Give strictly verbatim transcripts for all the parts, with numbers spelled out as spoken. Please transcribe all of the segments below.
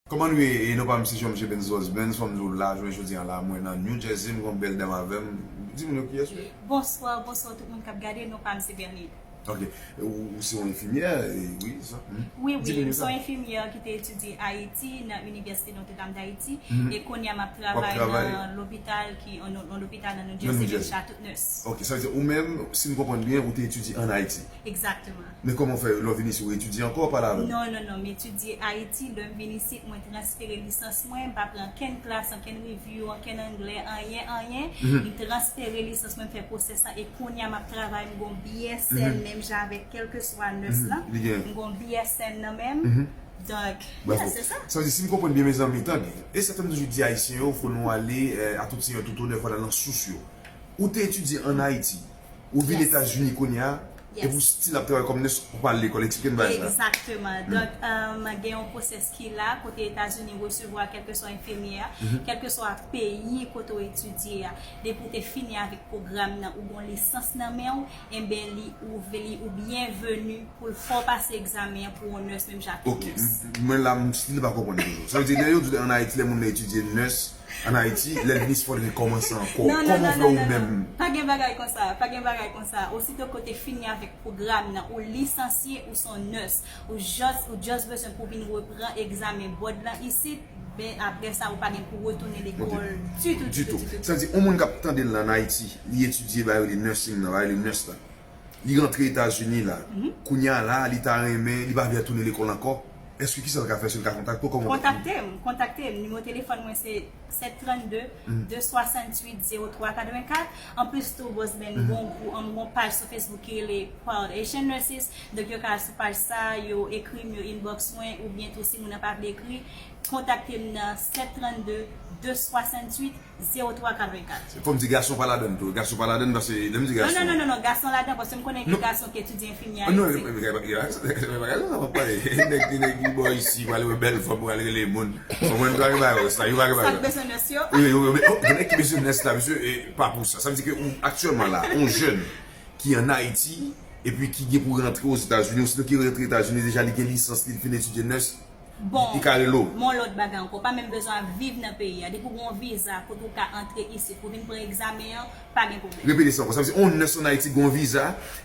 Kòman nou ye? E non pa m se Jean Michel Benz Benz, fò m di w la, jounen jodi a la, mwen nan New Jersey, m gen yon bèl dam avè m. Di moun yo kiyès ou ye? Bonswa, bonswa tout moun k ap gade, non pa m se Bernie. Ok. Ou, ou se yon enfimyè, e, wi, sa. Hmm. Wi, Di wi, moun m yo se yon sa. Enfimyè ki te etidye Ayiti nan Inivèsite Notre Dame d'Haïti. Mhm. E kounye a m ap W ap travay travay? Nan lopital ki, yon, yon lopital nan New Nan Jersey, New menm Jersey. jan tout nèse. Ok, sa vle di ou menm, si m konprann byen, ou te etidye ann Ayiti. Egzakteman. Men kòman w fè, lè w vin isit, ou etidye ankò, w pale avè m? Non, non, non, m etidye Ayiti. Lè m vin isit, mwen transfere lisans mwen, m pa pran ankenn klas, ankenn review, ankenn anglè, anyen, anyen. Mhm. M transfere lisans mwen, m fè pwosès la, e kounye a m ap travay, m gon B S N, Mhm. menm jan avèk kèlkeswa nèse Mhm. la. Li gen. M gon B S N nan menm. Mhm. Donk, Bravo. yeah, se sa. Sa vle di, si m konpren byen, mezanmi, tande. E sa fè m toujou di Ayisyen yo, fò nou ale, eh, à toute saigneur, tout honneur, fò n ale nan sous yo. Ou te etidye ann Ayiti, ou vin Yes. Etazini kounye a, Yes. epi ou still ap travay kòm nèse, ou pa al lekòl, eksplike n bagay sa. Egzakteman. Mm. Donk, um, gen yon pwosès ki la, kote Etazini resevwa kèlkeswa enfimyè, Mhm. kèlkeswa peyi kote w etidye a. Depi w te fini avèk pwogram nan, ou gon lisans nan men w, enben li ouvri, li ou byenveni pou l fè w pase egzamen an pou yon nèse menm jan ak Ok, nèse. m- mwen la, m still pa konprann toujou. Sa vle di, lè yo di ann Ayiti, lè moun nan etidye nèse, ann Ayiti, lè l vin isit, fò l rekòmanse ankò. Non, non, Kòman non, w fè non, ou non, menm? non. Pa gen bagay konsa, pa gen bagay konsa. Osito ke w te fini avèk pwogram nan, ou lisansye, ou se yon nèse, ou just, ou just bezwen pou w vin repran egzamen board lan isit, ben apre sa, ou pa gen pou w retounen lekòl ditou, ditou, ditou. Sa vle di, yon moun k ap tande l la ann Ayiti, li etidye, ba yo rele nursing nan, ba yo rele nèse la. Li rantre Etazini la. Mhm. Kounye a la, li ta renmen, li pa vle tounen lekòl ankò. Èske kisa l ka fè, si l ka kontakte w, kòman? Kontakte m, kontakte m. Nimewo telefòn mwen se sèt trannde, de swasantuit, zewo twa katrevenkat. Anplis tou, Boss Ben, gon gwoup, um, gon paj sou Facebook ki rele Proud Haitian Nurses. Donk yo ka al sou paj sa, yo ekri m, yo inbox mwen, oubyen tou si moun nan pa vle ekri, kontakte m nan sèt trannde, de swasantuit, zewo twa katrevenkat. Fò m di gason pa ladann tou. Gason pa ladann paske lè m di Non, gason. non, non, non, non, gason ladan, paske m konnen gen Non. Gason ki etidye enfimyè Non, Ayiti. men, men, men, men, men, men, nèg, nèg ki bò isi, pral wè bèl fanm, pral rele moun. Fanm mwen pa gen bagay sa, yo pa gen Sa bagay k bezwen nèse yo? Wi, wi, wi, oh, gen nèg ki bezwen nèse la, mesye, e pa pou sa. Sa vle di ke ou, aktyèlman la, yon jèn ki ann Ayiti, epi ki gen pou rantre Ozetazini, osito ki rantre Etazini, deja li gen lisans, li fin etidye nèse, Bon, li ka rele w. Mon lòt bagay ankò, pa menm bezwen ap viv nan peyi a. Depi w gen yon viza kote w ka antre isit pou vin pran egzamen an, pa gen pwoblèm. Repete sa ankò. Sa vle di, yon nèse ann Ayiti gen yon viza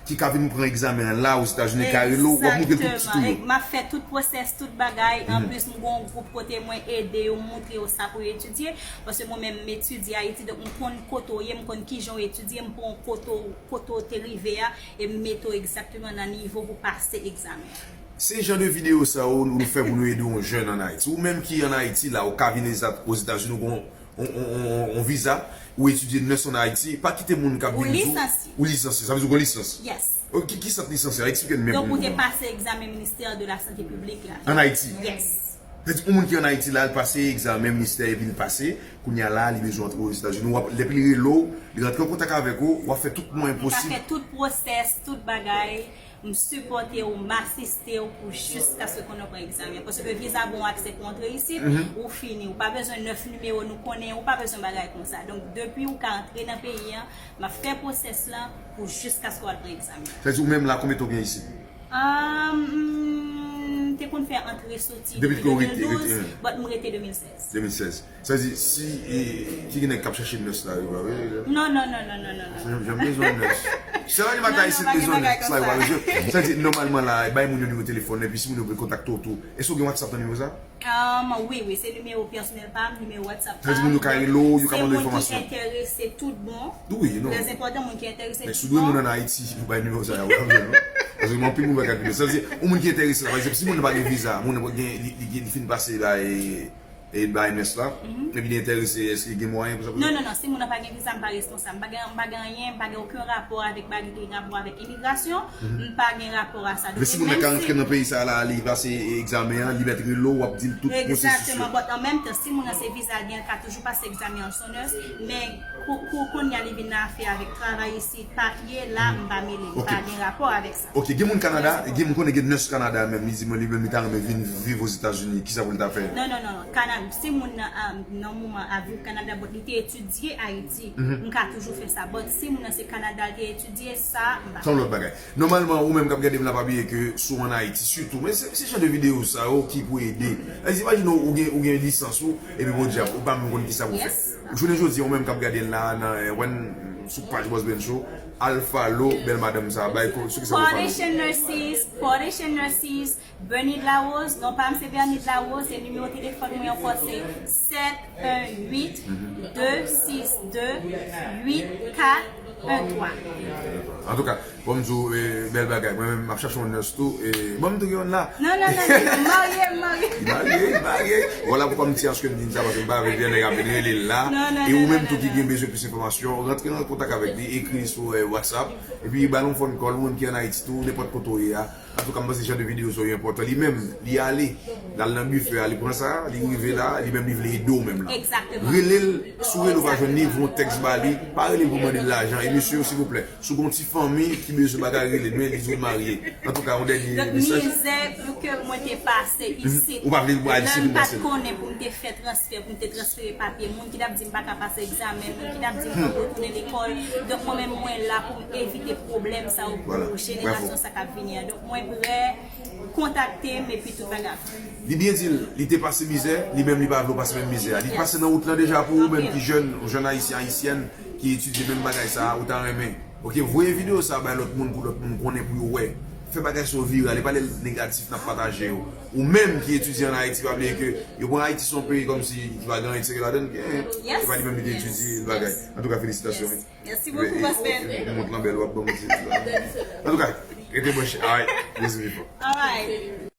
ki ka vin pran egzamen an la, Ozetazini, ka rele w, w ap montre l tout ti tou yo. M ap fè tout pwosès, tout bagay. Anplis, m gen yon gwoup kote mwen ede yo, m montre yo sa pou yo etidye. Paske mwen menm, m etidye Ayiti, donk m konn kote w ye, m konn kijan w etidye, m pran w kote w, kote w te rive a, e m mete w egzakteman nan nivo pou pase egzamen an. Se jan de videyo sa yo nou fè pou nou ede yon jèn ann Ayiti. Ou menm ki ann Ayiti la, ou ka vin Ozetazini, ou gen yon, yon, yon, yon, yon viza, ou etidye nèse ann Ayiti, pa kite moun k ap vin di w. Ou lisansye. Ou lisansye, sa vle di ou gen lisans. Yes. Ok, ki, ki sa k lisansye a? Eksplike n men. Donk ou te pase egzamen Ministère de la Santé Publique la. Ann Ayiti? Yes. Sa vle di yon moun ki ann Ayiti la, l pase egzamen ministè epi l pase, kounye a la, li bezwen antre Ozetazini. W ap, depi li rele w, li rantre an kontak avèk ou, w ap fè tout mwayen M ka posib. Fè tout pwosès, tout bagay. M sipòte w, m asiste w pou jiskaske konnen w pran egzamen. Paske viza ba w aksè pou antre isit, ou fini. Ou pa bezwen nèf nimewo nou konnen, ou pa bezwen bagay konsa. Donk, depi w ka antre nan peyi an, m ap fè pwosès lan pou jiskaske w al pran egzamen. Sa vle di ou menm la, konbyen tan w gen isit? Ah, m te konn fè antre soti Depi depi ke w rete, de mil douz, rete, but m rete de mil sèz. De mil sèz. Sa vle di, si, e, ki gen nèg k ap chèche nèse la, yo pa vle. Non, non, non, non, non, non, non. Jan, jan bezwen nèse. Se la li Non, non, matay se pa gen bezwen bagay nèse la, yo konsa. pa bezwen. Sa vle di, nòmalman la, bay moun yo nimewo telefòn, epi si moun yo vle kontakte w tou. Èske w gen WhatsApp nan nimewo sa? Um, wi, wi, se nimewo pèsonèl pa m, nimewo WhatsApp pa m. Sa vle di, moun yo ka rele w, yo ka mande enfòmasyon. Se moun ki enterese tout bon. Wi, non. Trè enpòtan, moun ki enterese Men tout si w dwe moun bon. Ann Ayiti, ou bay nimewo sa, yo pa vle, non. Paske anpil moun pa kalkile. Sa vle di, yon moun ki enterese la, pa egzanp, si moun nan pa gen viza, moun nan gen, li, li, li fin pase la, e, e bay nèse la, epi li enterese, èske gen mwayen pou sa? Non, non, non, si moun nan pa gen viza, m pa responsab. M pa gen, m pa gen anyen, m pa gen okenn rapò avèk bagay ki gen rapò avèk imigrasyon. M pa gen rapò a sa. Men si moun nan ka rantre nan peyi sa la, li pase egzamen an, li mèt rele w, w ap di l tout pwosesis yo. Egzakteman, but an menm tan, si moun nan se viza l gen, l ka toujou pase egzamen an sou nèse, men kou, kou kounye a li vin nan afè avèk travay isit, papye, la, m pa mele, m pa gen rapò avèk sa. Ok, gen moun Kanada, gen moun konnen gen nèse Kanada menm, li di mwen li menm li ta renmen vin viv Ozetazini, kisa pou l ta fè? Non, non, non, non, Kanada. Si moun nan, a, nan moman a viv Kanada, but li te etidye Ayiti, m ka toujou fè sa. But si moun nan se Kanada l te etidye, sa, m pa. Se yon lòt bagay. Nòmalman, ou menm k ap gade m la, pa bliye ke si w ann Ayiti, sitou, men se, se jan de videyo sa yo ki pou ede. Imajine w, ou gen, ou gen lisans ou, epi podyab, ou pa menm konn kisa pou w fè. Jounen jodi a, ou menm k ap gade l la, nan, eh, wen, sou paj Boss Ben Show, al follow bèl madanm sa, bay ko, sou kisa pou follow. Foundation Nurses, Foundation Nurses, Bernide Larose, non pa m se Bernide Larose, e nimewo telefòn mwen ankò se sèt en uit, de sis de, uit kat en twa. Antouka, bon, m di w, eh, bèl bagay. Mwen menm, m ap chache yon nurse tou. Eh, bon, m tou gen yon la. Non, non, non, non, non, marye, marye. Li marye, li marye. Vwala poukwa m di aske m di sa, paske m pa vle gen nèg ap vin rele l la. E ou menm tou ki gen bezwen plis enfòmasyon, rantre an kontak avèk li, ekri li sou, eh, WhatsApp. Epi ba l yon phone call, ou menm ki ann Ayiti tou, nenpòt kote w ye a. Antouka, m panse jan de videyo sa yo enpòtan. Li menm, li ale, l al nan bifè a, li pran sa, li rive la, li menm li vle ede w menm la. Rele l, si w rele w pa jwenn li, voye yon tèks ba li, pa rele l pou mande l lajan. E mesye yo, silvouplè, si w gen yon ti fanmi ki bezwen bagay, rele l, men li di w l marye. Antouka, yon dènye mesaj. Mizè ke mwen te pase isit. Ou pa vle al isit. Lè m pa t konnen pou m te fè transfè, pou m te transfere papye, moun ki t ap di m pa ka pase egzamen, moun ki t ap di m fò m retounen lekòl. Donk mwen menm mwen la pou m evite pwoblèm sa yo pou jenerasyon sa k ap vini an. Donk mwen prè, kontakte m epi tout bagay ap fèt. Li byen di l, li te pase mizè, li menm li pa vle w pase menm mizè a. Li pase nan wout lan deja pou ou menm ki jèn, ou jèn ayisyen, ayisyèn, ki etidye menm bagay sa a, ou ta renmen. Oke, voye videyo sa a bay lòt moun pou lòt moun konnen pou yo wè. Fè bagay sa yo viral, e pa lè negatif n ap pataje yo. Ou menm ki etidye ann Ayiti, pa bliye ke yo pran Ayiti se yon peyi kòmsi ki pa gen anyen serye ladan l, gen, e pa li menm li te etidye bagay. Antouka, felisitasyon. Merci beaucoup, Boss Ben. Mont lan bèl, w ap ban m ti. Antouka, rete branche. Alright, bizou bifò. Alright.